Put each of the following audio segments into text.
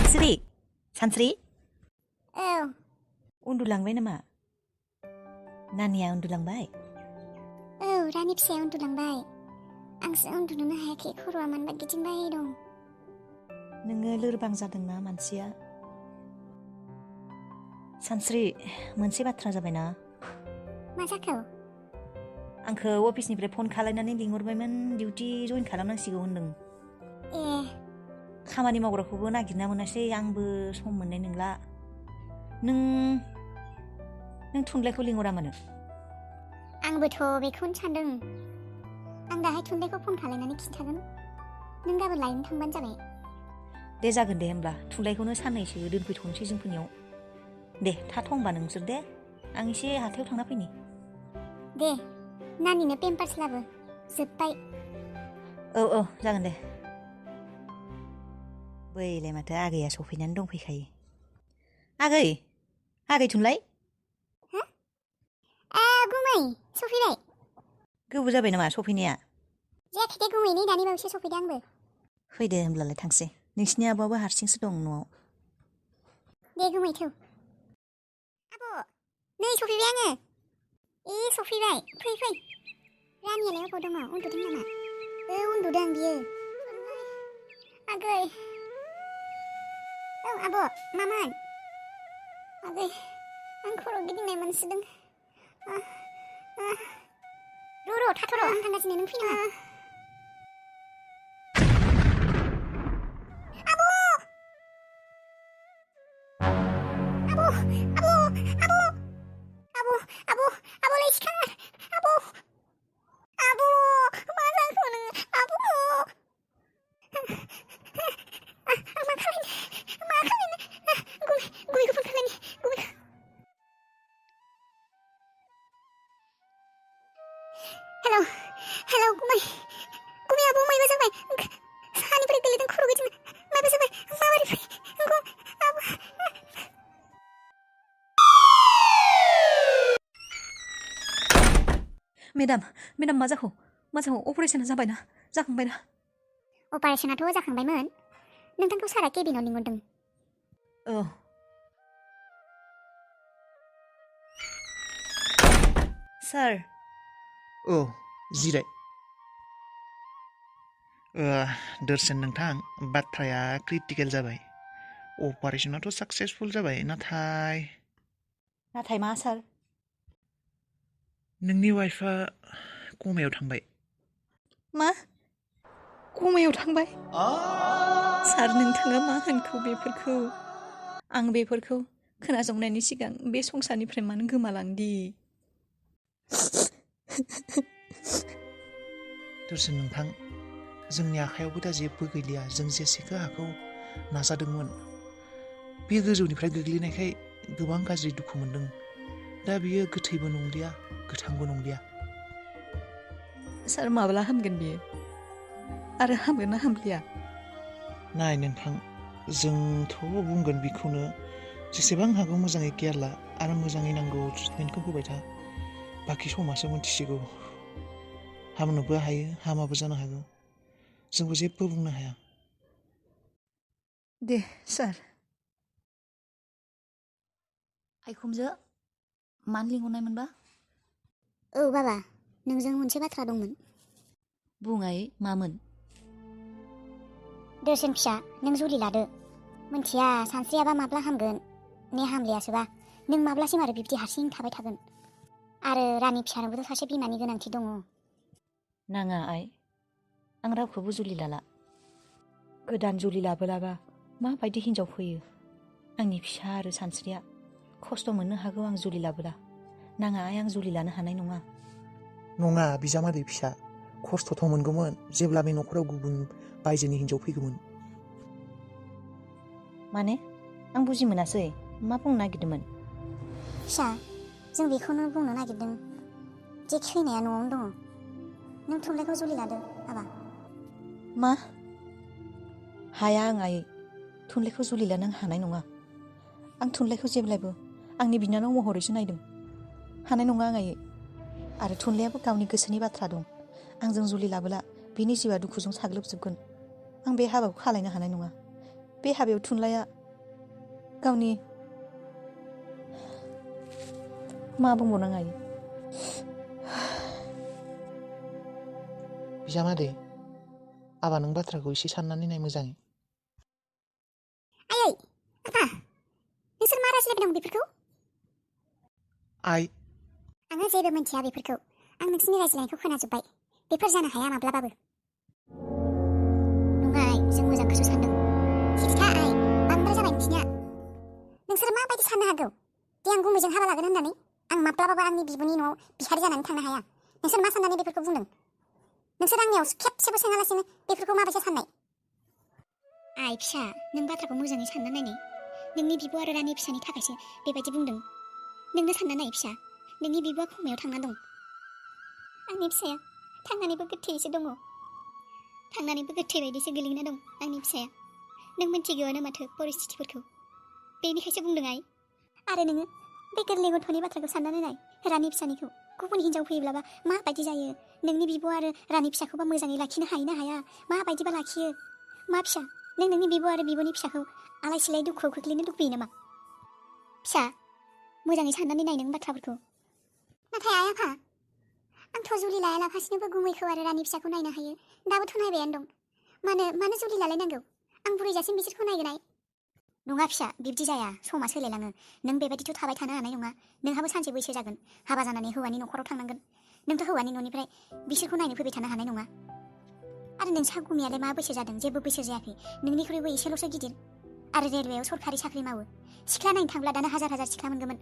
सानस्रि सानस्रि औ उन्दुलांबाय नामा? नानिया उन्दुलांबाय? औ रानि फिसाया उन्दुलांबाय। आंसो उन्दुनोनो हायाखै, खर'आ मानोबा गिदिंबाय दं। नोङो लोरबां जादोंना मानसिया? सानस्रि, मोनसे बाथ्रा जाबायना। मा जाखो? आंखौ अफिसनिफ्राय फन खालायनानै लिंहरबायमोन, डिउटि जइन खालामनांसिगौ होनदों। ए खामानि मावग्राखौबो नागिरना मोनासै, आंबो सम मोननाय नंला। नों थुनलाइखौ लिंहरामानो? आंबोथ' बेखौनो सानदों। आं दाहाय थुनलाइखौ फन खालायनानै खिन्थागोन। नों गाबोन लायनो थांबानो जाबाय। दे जागोन दे, होमब्ला थुनलाइखौनो साननैसो दोनफैथ'नोसै जोंफोरनियाव। दे थाथ' होमबा नोंसोर दे, आं एसे हाथायाव थांना फैनि। दे, नानिनो पेम्पार्स लाबो, जोब्बाय। औ जागोन दे। बैलाय माथो आगैया सफैनानै दंफैखायो। आगै थुनलाइ। हो? गुमै सफैबाय? गोबाव जाबाय नामा सफैनाया? जायाखै दे गुमै, नै दानि बावैसो सफैदों आंबो। फैदो होमब्लालाय थांसै। नोंसिनि आब'आबो हारसिंसो दं न'आव। दे गुमै थौ। आब' नै सफैबाय आङो। सफैबाय, फै। रानियालाय अबाव दङ? उन्दुदों नामा? उन्दुदों बियो। आगै। औ आब' मामोन? आगै, आं खर' गिदिंनाय मोनसोदों। र' थाथ'र', आं थांगासिनो, नों फैनाङा। आब'लाय सिखार। आब' मा जाखो नोङो? आब' मा खालायनो? गुमैखौ फन खालायनि, गुमैखौ। हेलौ गुमै आब' मायबा जाबाय। सानिफ्राय गोलैदों, खर' गिदिंदों, मायबा जाबाय। माबोरै फै आब'। मेडाम मा जाखो? अपारेशना जाखांबायना? अपारेशनाथ' जाखांबायमोन। नोंथांखौ सारा केबिनाव लिंहरदों। औ। सार। औ, जिराय। दोरसोन नोंथां, बाथ्राया क्रिटिकेल जाबाय। अपारेशनाथ' साक्सेसफुल जाबाय, नाथाय मा सार? नोंनि वाइफआ कमायाव थांबाय। मा? कमायाव थांबाय? सार, नोंथाङा मा होनखो बेफोरखौ? आं बेफोरखौ खोनासंनायनि सिगां बे संसारनिफ्राय मानो गोमालांदि? दोरसोन नोंथां, जोंनि आखायावबो दा जेबो गैलिया। जों जेसेखो हागौ नाजादोंमोन। बे गोजौनिफ्राय गोग्लैनायखाय गोबां गाज्रि दुखु मोनदों। दा बियो गोथैबो नंलिया, गोथांबो नंलिया। सार, माब्ला हामगोन बियो? आरो हामगोन ना हामलिया? नाय नोंथां, जोंथ' बुंगोन बिखौनो, जेसेबां हागौ मोजाङै केयार ला आरो मोजाङै नांगौ ट्रिटमेन्टखौ होबाय था। बाखि समासो मोनथिसिगौ। हामनोबो हायो, हामाबो जानो हागौ। जोंबो जेबो बुंनो हाया। दे सार। आइखुमजो, मानो लिंहरनायमोनबा? औ बाबा, नोंजों मोनसे बाथ्रा दंमोन। बुं आइ, मामोन? दोरसोन फिसा, नों जुलि लादो। मोनथिया सानस्रियाबा माब्ला हामगोन, ने हामलियासोबा नों माब्लासिम आरो बिब्दि हारसिं थाबाय थागोन? आरो रानि फिसानोबोथ' सासे बिमानि गोनांथि दङ। नाङा आइ, आं रावखौबो जुलि लाला। गोदान जुलि लाबोलाबा माबायदि हिन्जाव फैयो? आंनि फिसा आरो सानस्रिया खस्थ' मोननो हागौ आं जुलि लाबोला। नाङा आइ, आं जुलि लानो हानाय नङा। नङा बिजामादै फिसा, खस्थ'थ' मोनगौमोन जेब्ला बे न'खराव गुबुन बायजोनि हिन्जाव फैगौमोन। माने? आं बुजि मोनासै, मा बुंनो नागिरदोंमोन? फिसा, जों बेखौनो बुंनो नागिरदों जे खैनाया न'आवनो दङ। नों थुनलाइखौ जुलि लादो बाबा। मा? हाया आं आइ, थुनलाइखौ जुलि लानो हानाय नङा। आं थुनलाइखौ जेब्लायबो आंनि बिनानाव महरैसो नायदों। हानाय नङा आं आइ। आरो थुनलाइयाबो गावनि गोसोनि बाथ्रा दं। आंजों जुलि लाबोला बिनि जिउआ दुखुजों साग्लोबजोबगोन। आं बे हाबाखौ खालायनो हानाय नङा। बे हाबायाव थुनलाइया गावनि मा बुंबावनांगौ आयै बिजामादै आबा नों बाथ्राखौ एसे साननानै नाय मोजाङै आयै आफा नोंसोर मा रायज्लायबाय दं बेफोरखौ आइ आङो जेबो मिन्थिया बेफोरखौ आं नोंसिनि रायज्लायनायखौ खोनाजोब्बाय बेफोर जानो हाया माब्लाबाबो नङा आइ जों मोजांखौसो सानदों सिरिथा आइ बांद्राय जाबाय नोंसिनिया नोंसोर माबायदि साननो हागौ दे आं गुमैजों हाबा लागोन होननानै आं माब्लाबाबो आंनि बिब'नि न'आव बिहारि जानानै थांनो हाया नोंसोर मा साननानै बेफोरखौ बुंदों नोंसोर आंनियाव खेबसेबो सोङालासिनो बेफोरखौ माबायदि साननाय आइ फिसा नों बाथ्राखौ मोजाङै सानना नायनाय नोंनि बिब' आरो रानि फिसानि थाखायसो बेबायदि बुंदों नोंनो सानना नाय फिसा नोंनि बिब'आ खमायाव थांना दं आंनि फिसाया थांनानैबो गोथैयैसो दङ थांनानैबो गोथै बायदिसो गोलैना दं आंनि फिसाया नों मिन्थिगौआनो माथो परिस्थितिफोरखौ बेनिखायसो बुंदों आइ आरो नोङो बे गोरलै गथ'नि बाथ्राखौ साननानै नाय रानि फिसानिखौ गुबुन हिन्जाव फैयोब्लाबा माबायदि जायो नोंनि बिब' आरो रानि फिसाखौबा मोजाङै लाखिनो हायो ना हाया माबायदिबा लाखियो मा फिसा नों नोंनि बिब' आरो बिब'नि फिसाखौ आलाय सिलाय दुखुआव खोख्लैनो लुबैयो नामा फिसा मोजाङै साननानै नाय नों बाथ्राफोरखौ नाथाय आइ आफा आंथ' जुलि लायालाफासिनोबो गुमैखौ आरो रानि फिसाखौ नायनो हायो दाबोथ' नायबायानो दं मानो जुलि लालायनांगौ आं बुरैजासिम बिसोरखौ नायगोन आइ नङा फिसा बिब्दि जाया समा सोलायलाङो नों बेबायदिथ' थाबाय थानो हानाय नङा नोंहाबो सानसे बैसो जागोन हाबा जानानै हौवानि न'खराव थांनांगोन नोंथ' हौवानि न'निफ्राय बिसोरखौ नायनो फैबाय थानो हानाय नङा आरो नोंसा गुमैयालाय मा बैसो जादों जेबो बैसो जायाखै नोंनिख्रुइबो एसेल'सो गिदिर आरो रेलवेआव सरखारि साख्रि मावो सिख्ला नायनो थांब्ला दाना हाजार हाजार सिख्ला मोनगौमोन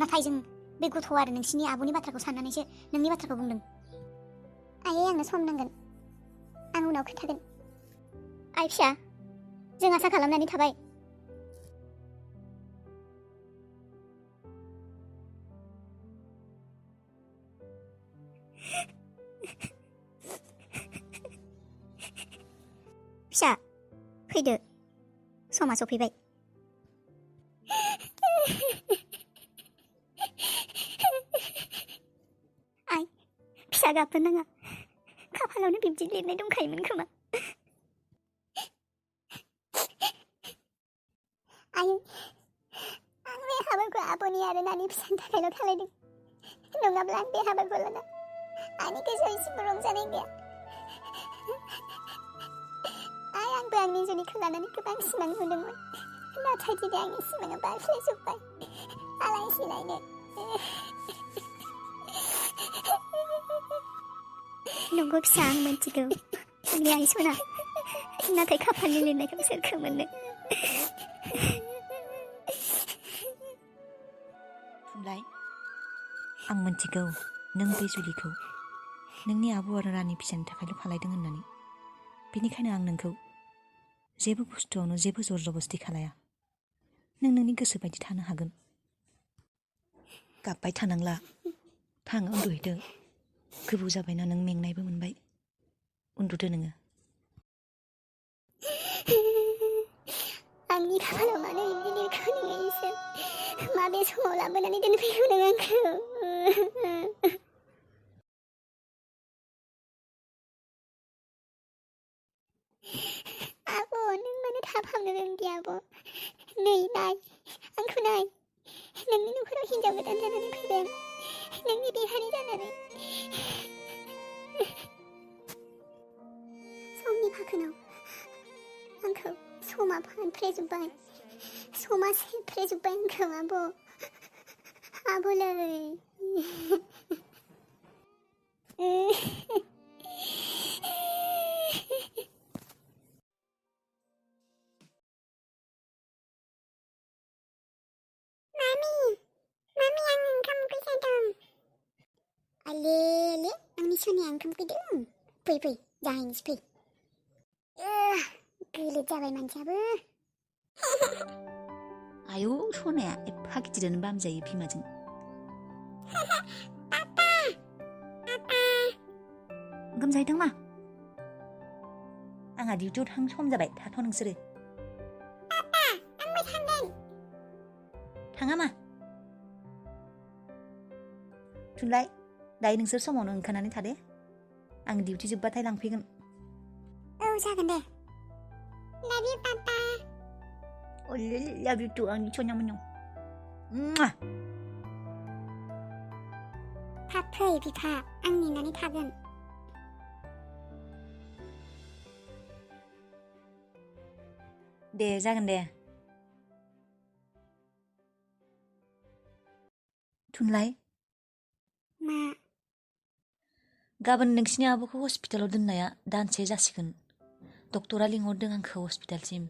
नाथाय जों बे गथ' आरो नोंसिनि आब'नि बाथ्राखौ साननानैसो नोंनि बाथ्राखौ बुंदों आयै आंनो सम नांगोन आं उनाव खोन्थागोन आइ फिसा जों आसा खालामनानै थाबाय फिसा फैदो समा सफैबाय आइ फिसा गाबनो नाङा खाफालावनो बिब्दि लिरनाय दंखायोमोन खोमा आयै आं बे हाबाखौ आब'नि आरो नानि फिसानि थाखायल' खालायदों नङाब्ला आं बे हाबाखौ लाना आंनि गोसोआव एसेबो रंजानाय गैया आइ आंबो आंनि जुलिखौ लानानै गोबां सिमां नुदोंमोन नाथाय दिनै आंनि सिमाङा बायफ्लेजोब्बाय आलाय सिलायनो नंगौ फिसा आं मिन्थिगौ आंनि आइ सना नाथाय खाफालनि लिरनायखौ सोरखौ मोननो थुनलाइ आं मिन्थिगौ नों बे जुलिखौ नोंनि आब' आरो रानि फिसानि थाखायल' खालायदों होननानै बेनिखायनो आं नोंखौ जेबो बुस्थुआवनो जेबो जर जबस्ति खालाया नों नोंनि गोसो बायदि थानो हागोन गाबबाय थानांला थां उन्दुहैदो गोबाव जाबायना नों मेंनायबो मोनबाय उन्दुदो नोङो आंनि खाफालाव मानो बिदि लिरखो नोङो इसोर माबे समाव लाबोनानै दोनफैखो नों आंखौ आब' नों मानो थाब हामनो रोंदिया आब' नै नाय आंखौ नाय नोंनि न'खराव हिन्जाव गोदान जानानै फैबाय आं नोंनि बिहारि जानानै समनि फाखोनाव आंखौ समा फानफ्रेजोब्बाय समा सेफ्रेजोब्बाय आंखौ आब'लै मामि आं ओंखाम उखै जादों आले आंनि सोनाया ओंखाम उखैदों फै जाहैनोसै फै गोलोद जाबाय मानसियाबो आयौ सनाया एफा गिदिरानो बामजायो बिमाजों ओंखाम जाहैदों मा आंहा डिउटियाव थां सम जाबाय थाथ' नोंसोरो आंबो थांगोन थाङा मा थुनलाइ दायो नोंसोर समावनो ओंखारनानै थादे आं डिउटि जोबबाथाय लांफैगोन औ जागोन दे लाभ इउ पापा अ love you too आंनि सनिया मोनयाव थाब फै बिफा आं नेनानै थागोन दे जागोन दे थुनलाइ मा गाबोन नोंसिनि आब'खौ हस्पिटालाव दोननाया दानसे जासिगोन डक्टरा लिंहरदों आंखौ हस्पिटालसिम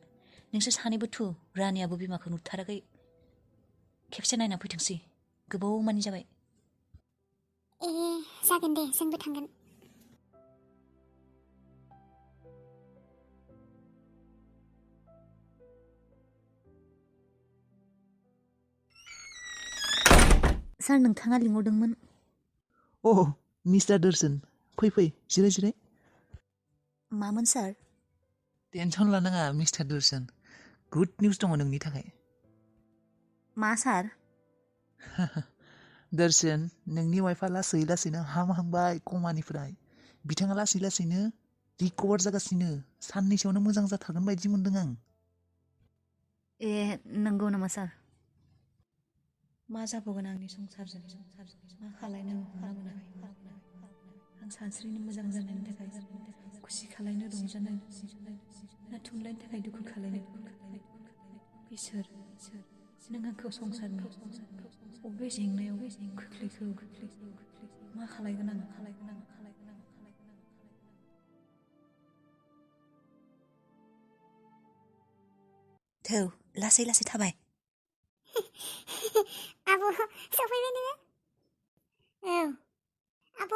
नोंसोर सानैबो थु रानियाबो बिमाखौ नुथाराखै खेबसे नायना फैथोंसै गोबाव मानि जाबाय जागोन दे जोंबो थांगोन सार नोंथाङा लिंहरदोंमोन मिस्टार दर्शन फै जिराय मामोन सार टेनसन लानाङा मिस्टार दर्शन गुड निउस दङ नोंनि थाखाय मा सार दर्शन नोंनि वाइफआ लासैनो हामहांबाय कमानिफ्राय बिथाङा लासैनो रिकभार जागासिनो साननैसोआवनो मोजां जाथारगोन बायदि मोनदों आं नंगौ नामा सार मा जाबावगोन आंनि संसारजों मा खालायनो हमना मोनाखै आं सानस्रिनो मोजां जानायनि थाखाय खुसि खालायनो रंजानाय ना थुनलाइनि थाखाय दुखु खालायनो इसोर नों आंखौ संसारनि बबे जेंनायाव खोख्लैखो मा खालायगोन आं थौ लासै थाबाय आब' सफैबाय नोङो औ आब'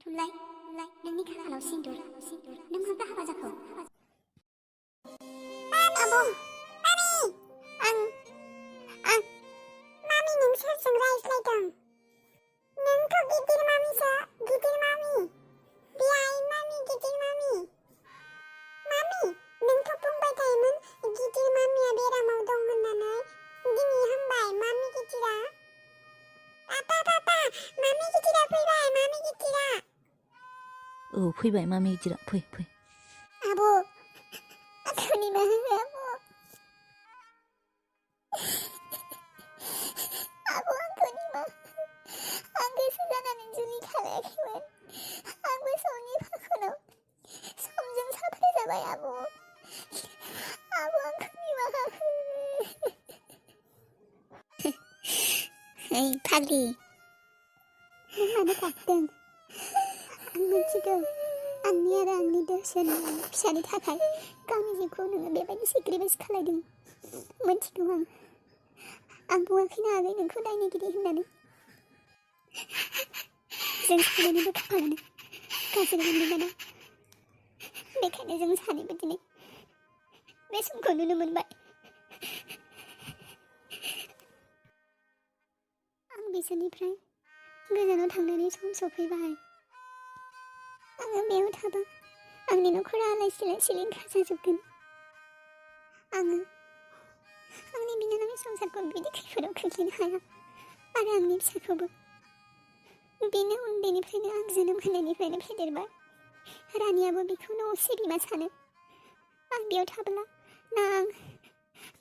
थुनलाइ नोंनि खाफालाव सिन्दुर नों माब्ला हाबा जाखो आब' मामि नों सोरजों रायज्लायदों नोंथ' गिदिर मामिसो गिदिर मामि बेहाय मामि गिदिर मामि नोंथ' बुंबाय थायोमोन गिदिर मामिया बेरामाव दं होननानै दिनै हामबाय मामि गिदिरा पापा मामि गिदिरा फैबाय मामि गिदिरा औ फैबाय मामि गिदिरा फै आब' आंखौ निमाहा हो आब' आंखौ निमाहा आं गोसो जानानै जुलि खालायाखैमोन आंबो समनि फाखनाव समजों साफ्रे जाबाय आब' आंखौ निमाहा हो फाग्लि नों मानो गाबदों आं मिथिगौ आंनि आरो आंनि दर्शननि फिसानि थाखाय गावनि जिउखौ नोङो बेबायदि सेक्रिफाइस खालायदों मिथिगौ आं बुङाखैना आगै नोंखौ दायनिगिरि होननानै जों सानैनिबो खाफालानो गाज्रिमोन बिनानाव बेखायनो जों सानैबो दिनै बे समखौ नुनो मोनबाय आं बिसोरनिफ्राय गोजानाव थांनायनि सम सफैबाय आङो बेयाव थाबा आंनि न'खरा आलाय सिलिंखार जाजोबगोन आङो आंनि बिनानावनि संसारखौ बिदि खैफोदाव खोख्लैनो हाया आरो आंनि फिसाखौबो बेनो उन्दैनिफ्रायनो आं जोनोम होनायनिफ्रायनो फेदेरबाय रानियाबो बेखौनो असे बिमा सानो आं बेयाव थाब्ला ना आं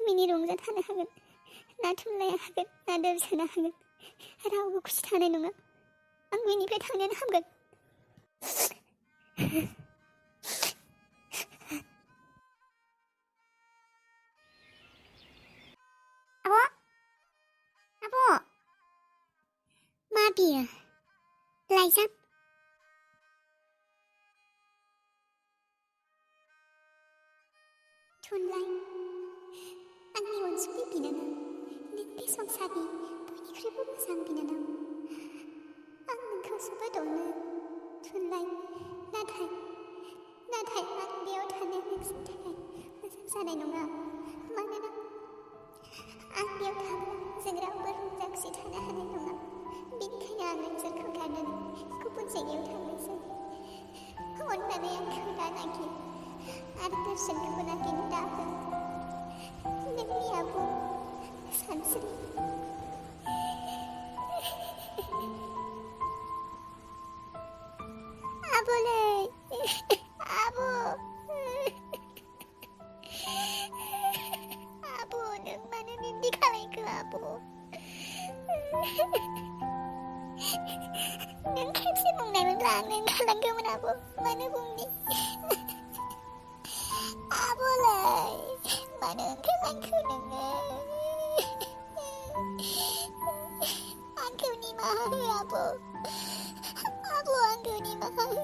मिनि रंजा थानो हागोन ना थुनलाइया हागोन ना दर्शना हागोन रावबो खुसि थानाय नङा आं बेनिफ्राय थांनायानो हामगोन आब' मा बियो लाइजाम थुनलाइ आंनि अनसुलि बिनानाव नों बे संसारनि बयनिख्रुइबो मोजां बिनानाव आं नोंखौ जोबोद अनो थुनलाइ नाथाय आं बेयाव थानाया नोंसोरनि थाखाय मोजां जानाय नङा मानोना आं बेयाव थाब्ला जों रावबो रंजा खुसि थानो हानाय नङा बेनिखायनो आं नोंसोरखौ गारनानै गुबुन जायगायाव थांनोसै अननानै आंखौ दानाखि आरो दर्शनखौबो नागिरनो दाहो नोंनि आब' सानस्रि आब'लै आब' बुंनायमोनब्ला आंनो ओंखारलांगौमोन आब' मानो बुंनि आब'लाय मानो ओंखारलांखो नोङो आंखौ निमाहा हो आब' आंखौ निमाहा हो